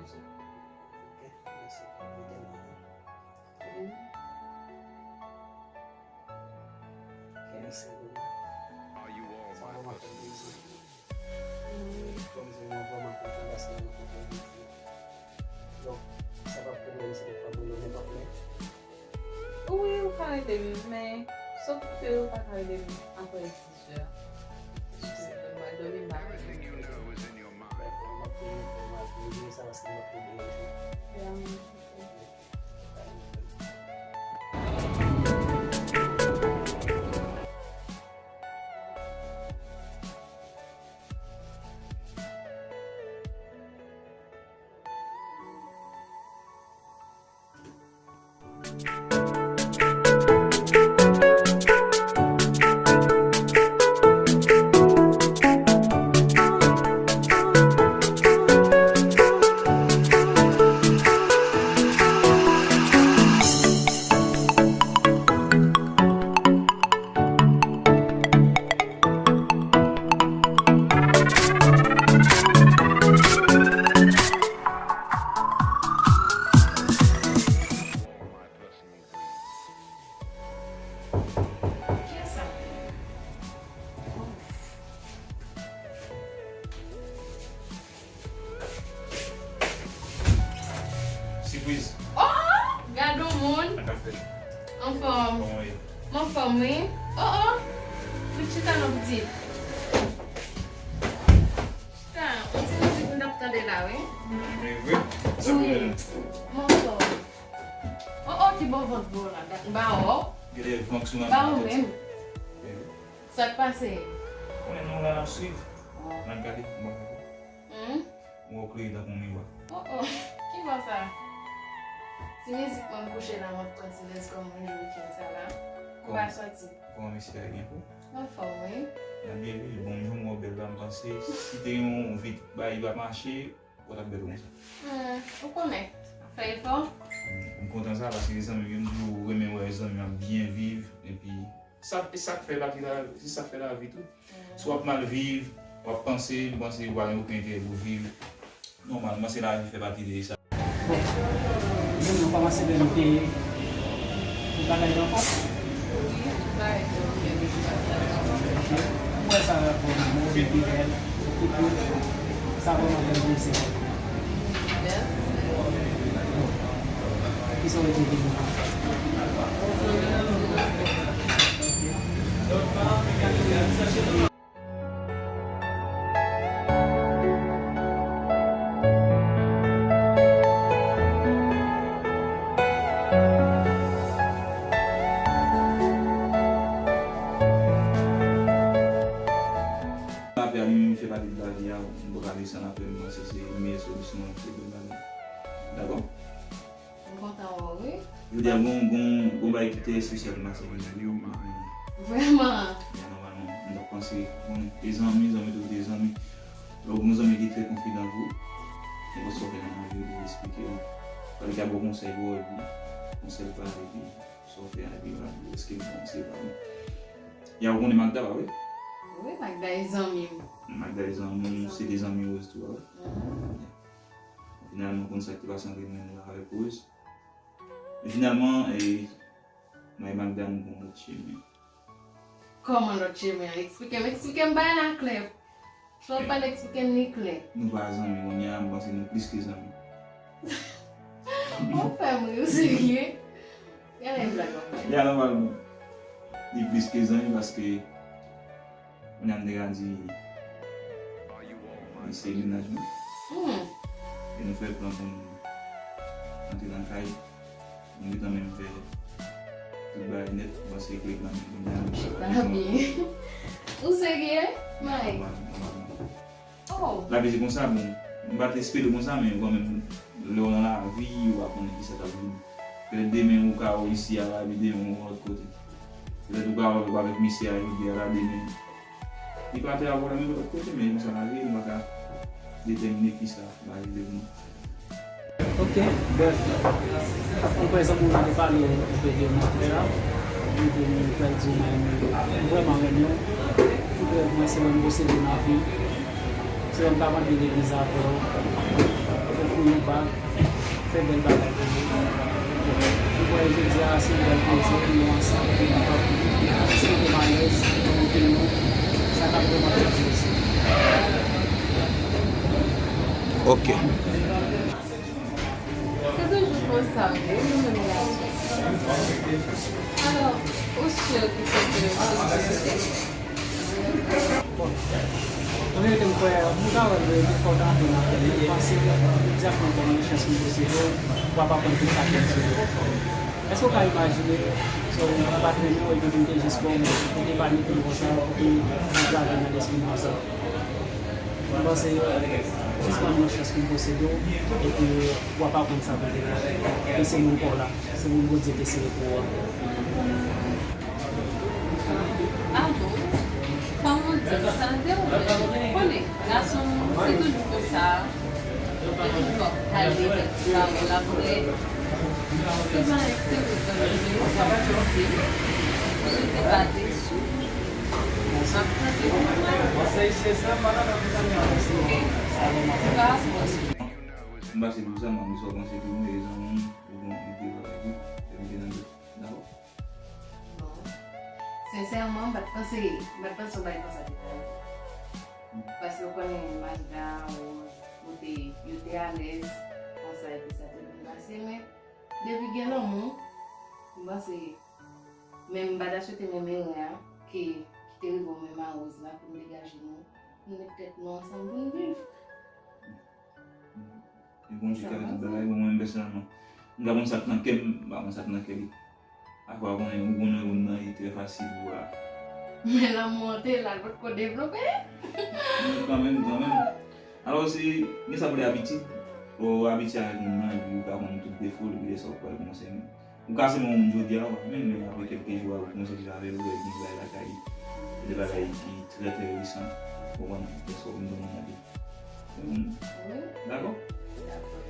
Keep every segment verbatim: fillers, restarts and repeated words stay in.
Ok, mèsi pou ide m nan. Ok, mèsi pou sa vrèman fè m plezi. Kòm di mwen vrèman kontan paske mwen kontan jodi a. Donk, sa pa pwoblèm si nou pa vle nenpòt lè. Wi, ou ka rele m, men sòf ke ou pa ka rele m apre dis zè. Paske mwen dòmi m pa ka dòmi. Dakò, m ap priye pou w, m ap priye, sa paske m ap priye yon jou. Ya, mwen. Kiyès sa? Sipriz. Oh! Gade yon moun. Sa k ap fèt? Anfòm. Kòman w ye? M anfòm, wi. Oh, oh. Vin chita non, pitit. Chita. Yon ti mizik m t ap tande la, wi. Men vre? Sa pou mwen? M anfòm. Oh, oh, ki bon vant vre w la. Dat m ba w. Gade van k sou la. Ba w menm. Men vre? Sa k pase? Konnen nou la n ap swiv. Oh. N ap gade. Bon. Hmm? Ou wè w klere tankou yon miwa. Oh, oh. Ki bò sa? Ti mizik mwen m kouche la, m ap pran ti lèz kòm mwen jwe weekend sa la. M pa sòti. Kòman mesye a ye byen pou? Anfòm, wi. N ap byen viv. Bon, jan m wè w bèl la, m panse si te yon vit bay li pa mache, ou t ap bèl konsa. Hmm, ou konnen. Fè efò. M kontan sa, paske se zanmi m, m toujou renmen wè zanmi m ap byen viv, epi Sa, e sa k fè lavi la, se sa k fè lavi tou. Si w ap mal viv, w ap panse, m panse ou pa gen okenn enterè pou viv. Nòmalman, se lavi fè pati de sa. Bon, nou kòmanse bèl, nou te tout bagay ankò. Wi, bagay yo byen, depi bagay ankò. Mwen sa, bon, mwen byen fidèl. Epi, sa vrèman fè m plezi. Kisa w te di? Lapè a li menm fè pati de lavi a, ou pa ka desann apre, m panse se meyè solisyon an ki te pou bagay. Dakò? M kontan wè w, wi. Jodi a, gon, gon, gon bagay ki trè espesyal m pase jodi, wi, m pa konnen. Vrèman? Ya, nòmalman, m t ap panse, bon, e zanmi, zanmi toujou te zanmi. Lè w gen yon zanmi ki trè konfidan pou ou, nenpòt sa w fè nan lavi, ou dwe esplike l. Fò li ka ba w konsèy pou w, epi konsèy l pale, epi sa w fè a, epi l va di w èske l bon, èske l pa bon. Ya, ou konnen Magda, pa vre? Wi, Magda e zanmi m. Magda e zanmi w, se de zanmi Rose tou, pa vre? Mhm. Finalman, konn sa k te pase ant mwen menm avèk Rose. Men finalman, e, mwen e Magda, nou pran lòt chemen. Kòman lòt chemen an? Eksplike m, eksplike m bagay la klè. Fò w pale, eksplike m li klè. Nou pa zanmi kounye a, m panse nou plis ke zanmi. Ou fè m ri, ou serye? Gade yon blag w ap fè. Ya, nòmalman. Li plis ke zanmi paske Kounye a m te ka di, li se mennaj mwen. Hmm. E nou fè plan pou n antre nan kay. Nou gentan menm fè tout bagay nèt. M panse ke nan men kounye a, nou chita byen. Ou serye, Mike? Nòmalman, nòmalman. Oh. Lavi se konsa, bon, m pa t espere konsa, men kanmenm, lè w nan lavi, ou pa konnen kisa k ap vini. Petèt demen ou ka isi a la, epi demen ou lòt kote. Petèt ou ka wè avèk misye a jodi a la, demen li pa te avè w la, men lòt kote, men konsa lavi ye, nou pa ka detèmine kisa lavi vle pou nou. Ok, bèf. Ou prezan pou nou te pale enpe de mwen la. Li te nou pèdi w, men mwen vrèman renmen w. Pou de mwen, se mwen m posede nan vi. Se mwen m ka mande legliz avè w. Nou pa fè bèl bagay pou nou. Nou kwè jodi a se yon bèl koze, nou ansanm, nou kapab, si nou te malèz, nou te nou, sa t ap vrèman fè plezi. Ok. Se toujou konsa, wi, nou menm gason. Alò, ou si ke se te yon sosiyete? Bon, an verite, m kwè, m ka wè l enpòtan pou n aprann li, paske m di ak mwen kòm yon chans pou m posede, w ap aprann tout sa ki sou yo. Èske w ka imajine, so, w pa t renmen w epi vin te jis bon, ou te pa renmen konsa, ou te antrave nan lespri m konsa? M panse, jis ban m yon chans pou m posede w, epi w ap aprann sa pou w te fè. E se moun pa w la, se moun Bondye te sere pou ou a. Ah bon? Kòman w di sa te ou menm? Konnen, gason, se toujou konsa. Yo toujou ap pale kèk pawòl apre. Se pa ekstere kòm yo, sa pa janm di. Yo te pa desi. M ap tande pou mwen. M pa bon. M pase pou sa, m ap di sa w panse de mwen, e zanmi m, ou bon, li te pa di, li te nan Dakò. Bon. Sensèman, m pa t panse, m pa t panse yon bagay konsa te ka rive. Paske w konnen Magda, Rose, yo te, yo te alèz konsa epi sa te byen pase, men depi gen lanmou, m panse, men m pa ta swete menm erè a ke, ki te rive w menm a Rose la pou n degaje nou, pou n met tèt nou ansanm pou n viv. E Bondye ka fè tout bagay, bon, mwen menm pèsonèlman, m ka konn sa k nan kè m, m pa konn sa k nan kè li. Afè w konnen, ou konnen moun nan, li trè fasil pou a. Men lanmou an te la, l potko devlope. Men kanmenm, kanmenm. Alò, se, gen sa pou lè abitid. Lè w abitye avèk moun nan, epi ou ka konn tout defo l, epi lè sa w pral kòmanse menm. Ou ka se yon moun jodi a, w ap menm, men apre kèlke jou, w ap kòmanse viv avè l, ou wè gen bagay lakay li. Se de bagay ki trè, trè resan. Ou konprann? Èske w konprann sa m ap di? Wi. Dakò? Dakò.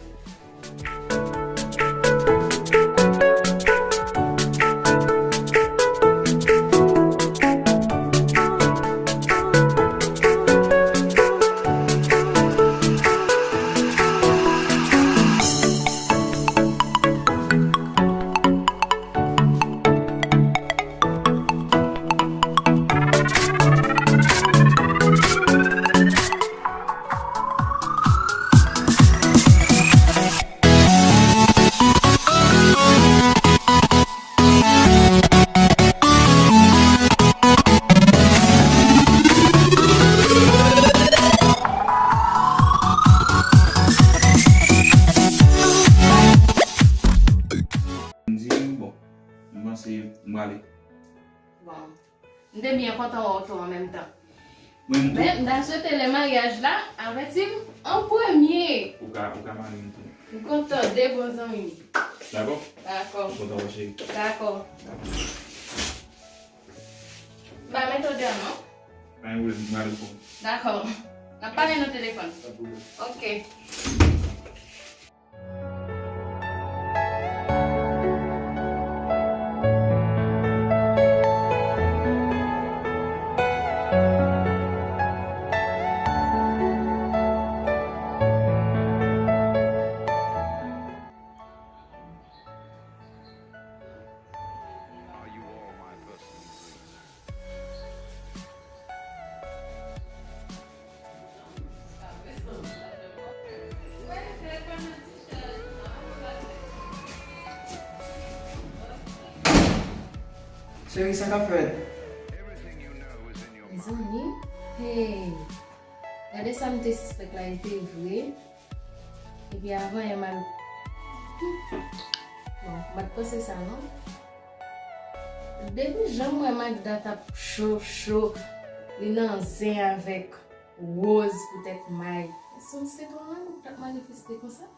M di, bon, m panse m prale. Bon. M te byen kontan wè w tou an menm tan. Mwen menm tou. Men, m ta swete lè maryaj la, avèti m an premye. Ou ka, ou ka mare m tou. M kontan de bon zanmi. Dakò? Dakò. M kontan wè w, cheri. Dakò. Dakò. M pa mete w deyò, non? Pa gen pwoblèm, m prale pou ou. Dakò. N ap pale nan telefòn. Pa gen pwoblèm. Ok. Cheri, sa k ap fèt? Mezanmi, hey, gade sa m te sispèk la, e te vre. Epi avan yè m al, bon, m pa t panse sa non. Depi jan m wè Magda t ap cho, cho, li nan zen avèk Rose poutèt May. Se yon sitwayen ou t ap manifeste konsa?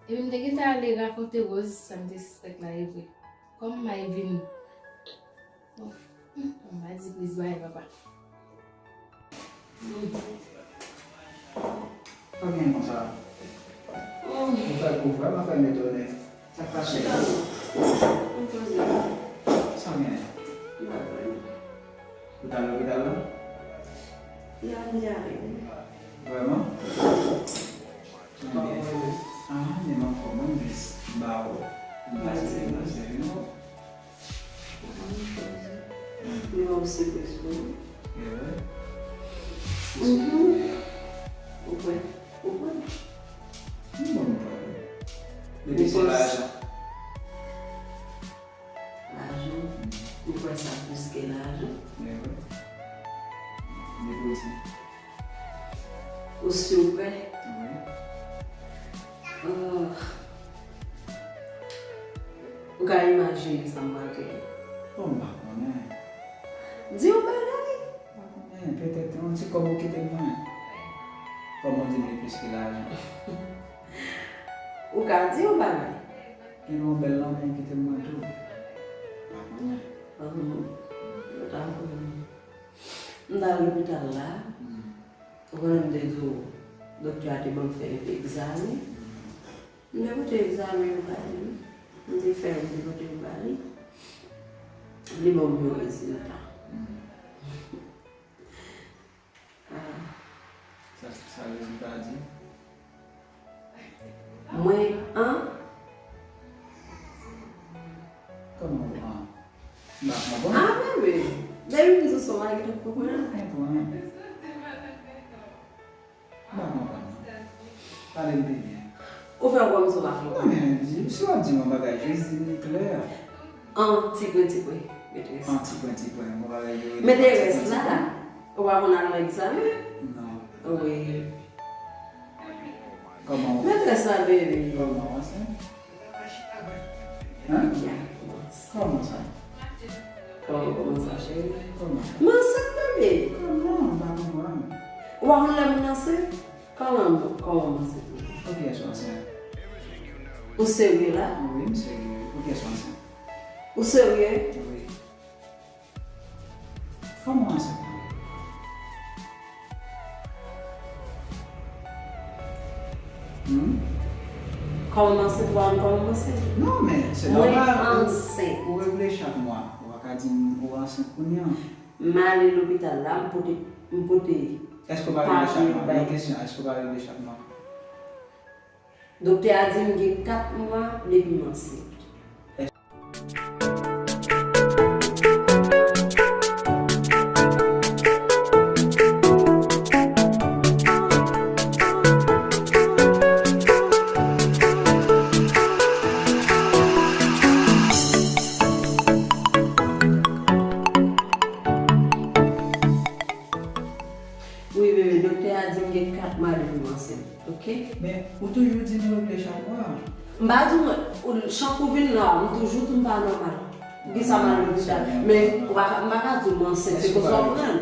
Epi m te gentan ale rakonte Rose sa m te sispèk la, e vre. Kòm May vin, bon, hmm, m pa di plis bagay, papa. Sa gen konsa? Ou fè, ou vrèman fè m etone. Sa k pase? Sa gen? Ou t al lopital la? Vrèman? Sa M ba w. M pase nan seri non. Li ba w sipriz pou ou. E vre? Mhm. Ou kwè? Ou kwè? M bon, m kwè. Depi se lajan. Lajan, m kwè sa plis ke lajan. Men wi. Li piti. Ou si w kwè? Wi. Ah. Ou ka imajine sa m pral di w? Bon, m pa konnen. Di yon bagay. M pa konnen, petèt yon ti kòb ou kite mwen. Kòm ou di m li plis ke lajan. Ou ka di yon bagay. Gen yon bèl lanmou kite mwen tou. Pa konnen. Ahn, yo ta konnen. M t al lopital la. Hmm. Ou konnen m te di w, doktè a te ban m fè egzamen. Hmm. M te pote egzamen yo ba li. M te fè, m te pote yo ba li. Li ban m yon rezilta. Hmm. Ah. Sa, sa rezilta a di? Mwen, an? Kòman w an? M pa konprann. Ah, bebe. Depi m di w sa, w pa gentan konprann. M pa konprann. M pa konprann, non. Pale m pi byen. Ou fè w kòmsi w pa konprann. Non, men, di, si w ap di m yon bagay, jis di m li klè. An ti pwen, ti pwen, metrès. An ti pwen, ti pwen, yon bagay yo rele an ti pwen, ti pwen. Metrès la, ou pa konn al nan egzamen? Non. Wi. Kòman w? Metrès la, bebe. Kòman w ansent? Hein? Ya, kòmanse. Kòman sa? Kòman, kòman sa, cheri? Kòman sa? M ansent, bebe. Kòman? M pa konprann. Ou pa konn lè moun ansent? Kòman, kòman m ansent? Pou kiyès ou ansent? Ou serye la? Wi, m serye. Pou kiyès ou ansent? Ou serye? Wi. Kòman w ansent? Hmm? Kòman m ansent? Ou pa konn kòman m ansent? Non, men se nòmal. Mwen ansent. Ou, ou regle chak mwa. Ou pa ka di m ou ansent kounye a. M ale lopital la, m pote, m pote papye bay. Èske w pa regle chak mwa? Yon kesyon, èske w pa regle chak mwa? Doktè a di m gen kat mwa depi m ansent. Wi, bebe, doktè a di m gen kat mwa depi m ansent, oke? Men, ou toujou di m regle chak mwa. M pa di w, ou, chan kou vin la, m toujou di w m pa nòmal. Poukisa m al lopital? Men, ou pa ka, m pa ka di w m ansent, se koz w ap pran.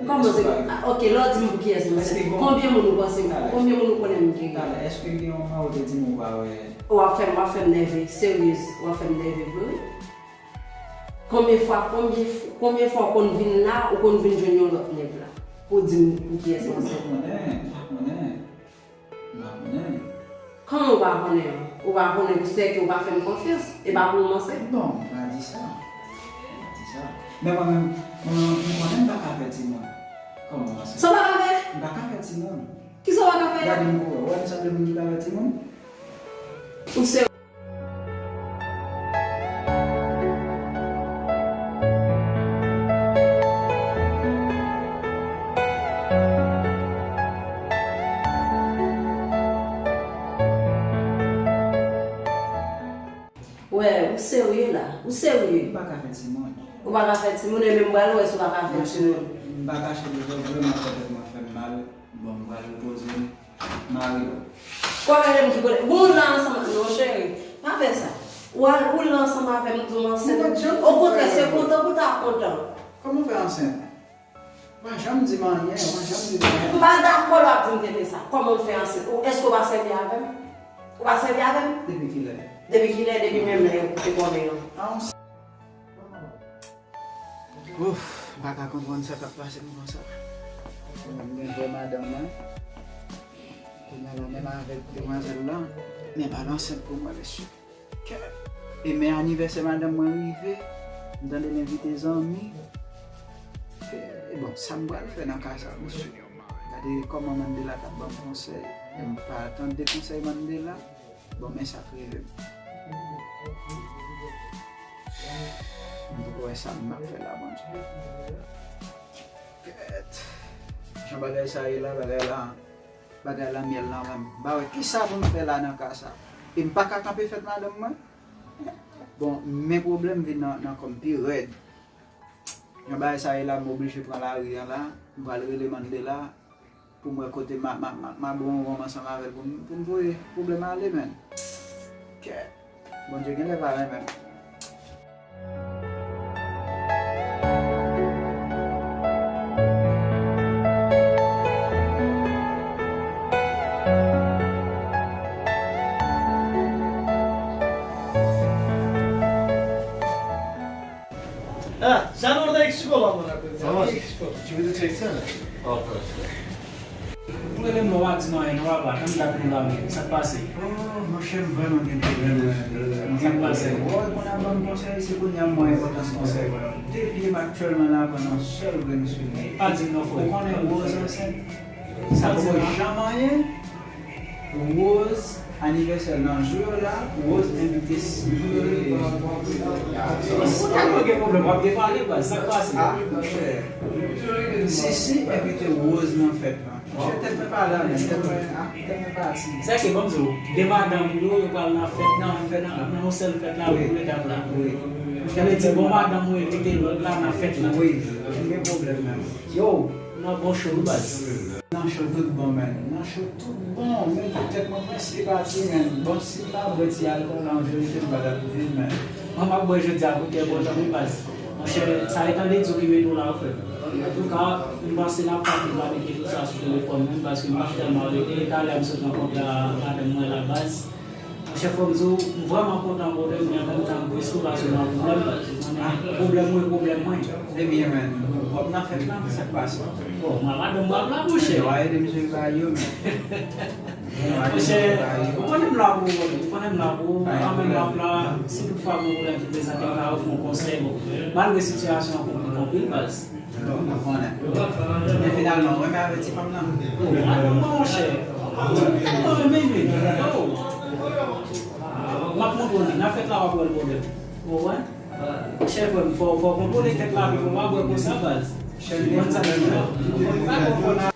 Kòman se? Ah, oke, lè w di m pou kiyès m ansent, konbyen moun ou panse, konbyen moun ou konnen m genyen? Talè, èske gen yon mwa ou te di m ou pa wè? W ap fè m, w ap fè m nève, seryez, w ap fè m nève vre, wi. Konbyen fwa, konbyen f-, konbyen fwa w konn vin la, ou konn vin jwenn yon lòt nèg la? Pou di m pou kiyès m ansent? M pa konnen, m pa konnen. M pa konnen. Kòman w pa konnen? Ou pa konnen, sèke w pa fè m konfyans, e pa pou m ansent? Bon, m pa di sa. M pa di sa. Men mwen menm, mwen menm, m konnen m pa ka fè timoun. Kòman w ansent? Sa w pa ka fè? M pa ka fè timoun. Kisa w pa ka fè? Gade m pou wè. Ou wè m sanble moun ki pa fè timoun? Ou se Wè, ou serye la? Ou serye? M pa ka fè timoun. Ou pa ka fè timoun, e menm pral wè si w pa ka fè timoun. M pa kache de zòt, vrèman tèt mwen fè m mal. Bon, m pral repoze m. Mari w. Kò gade m ki kote. Bon, ou la ansanm ak, non, cheri. Pa fè sa. Ou al, ou la ansanm avè m, di w m ansent. Okontrè, se kontan pou w ta kontan. Kòman w fè ansent? Ou pa janm di m anyen, ou pa janm di m anyen. M pa dakò lè w ap di m tete sa. Kòman m fè ansent? Ou, èske w pa sèvi avè m? Ou pa sèvi avè m? Depi kilè? Depi kilè? Depi menm lè yo koupe kòmè an. Ouf, m pa ka konprann sa k ap pase m konsa. Mwen menm gen vrè madanm mwen. Kounye a la, menm avèk demwazèl lan, men pa ansent pou mwen, mesye. Kè. E men anivèsè madanm mwen rive, m tande l envite zanmi. E, e bon, sa m pral fè nan ka sa, mesye? Gade kòman Mandela t ap ban m konsèy. E m pa tande konsèy Mandela. Bon, men sa k rive m. M poko wè sa m ap fè la, Bondye. Kèt. Jan bagay sa ye la, bagay la, bagay la myèl nan menm. M pa wè kisa pou m fè la nan ka sa. E m pa ka kanpe fèt madanm mwen. Bon, men pwoblèm vin nan, nan kò m pi rèd. Jan bagay sa ye la, m oblije pran lari a la. M pral rele Mandela pou m wè kote m a, m a, m a, m a bon wonm ansanm avè l pou m, pou m voye pwoblèm ale, menn. Kèt. Bondye genlè pa renmen m. Ah, ya no te eksipo la, mwen. Sa va? Eksipo. Tu veux te check ça, là? Oh, first. Ou rele m, nou pa di m anyen, non, papa. Tann dat nou la menm. Sa k pase? Oh, monchè, m vrèman gen pwoblèm, mwen. Sa k pase? Woy, konn ap ban m konsèy, se kounye a m wè enpòtans konsèy, mwen. Depi m aktyèlman la, pran yon sèl grenn swing. Pa di m non, frè. Ou konnen Rose ansent? Sa poko janm anyen. Rose, anivèsè l nan jou yo la, Rose envite Sisi. Ou tèlman gen pwoblèm, w ap depale, baz. Sa k pase? Ah, monchè. Sisi envite Rose nan fèt lan. Monchè, tèt mwen pa la, men tèt mwen, ah, tèt mwen pati. Sa ke ban m di w, de madanm yo, yo pral nan fèt, nan, nan, nan yon sèl fèt la, wi, pou etap la. Wi. Sa vle di, bon madanm ou envite lòt la nan fèt la. Wi, m gen pwoblèm menm. Yo, nan bon cho, wi, baz. Nan cho tout bon, menn. Nan cho tout bon, menn, tèt mwen prèske pati, menn. Bon, si m pa bwè ti alkòl la, an verite, m pa t ap viv, menn. Mwen, m ap bwè jodi a pou kè kontan, wi, baz. Monchè, sa e tande di w ki mete w la, frè. Antouka, m panse n ap pa fin panike tout sa sou telefòn, menn, paske m pa tèlman rete. Talè a, m sot rankontre a madanm mwen la, baz. Monchè, fò m di w, m vrèman kontan, brother, men an menm tan, m tris tou, paske m nan pwoblèm, baz. Konnen pwoblèm mwen, pwoblèm mwen. Ebyen, menn, w ap nan fèt la, sa k pase? Bon, mwen, madanm mwen ap la, monchè. Yo, a ede m jere bagay yo, menn. Monchè, ou konnen m la pou ou, ou konnen m la pou ou, an menm m ap la, si tout fwa gen yon pwoblèm ki prezante, m ka ofri yon konsèy, bon, malgre sitiyasyon an konplike anpil, baz. Bon, nou konnen. Men finalman, ou renmen avèk ti fanm nan? Oh, madanm mwen, monchè. Ou tèlman renmen li. Oh. M ap montre w li. Nan fèt la, w ap wè l, brother. Ou konprann? Monchè, frè m, fò, fò w kontwole tèt la, fò w pa bwè konsa, baz. Ou konprann sa m di w la?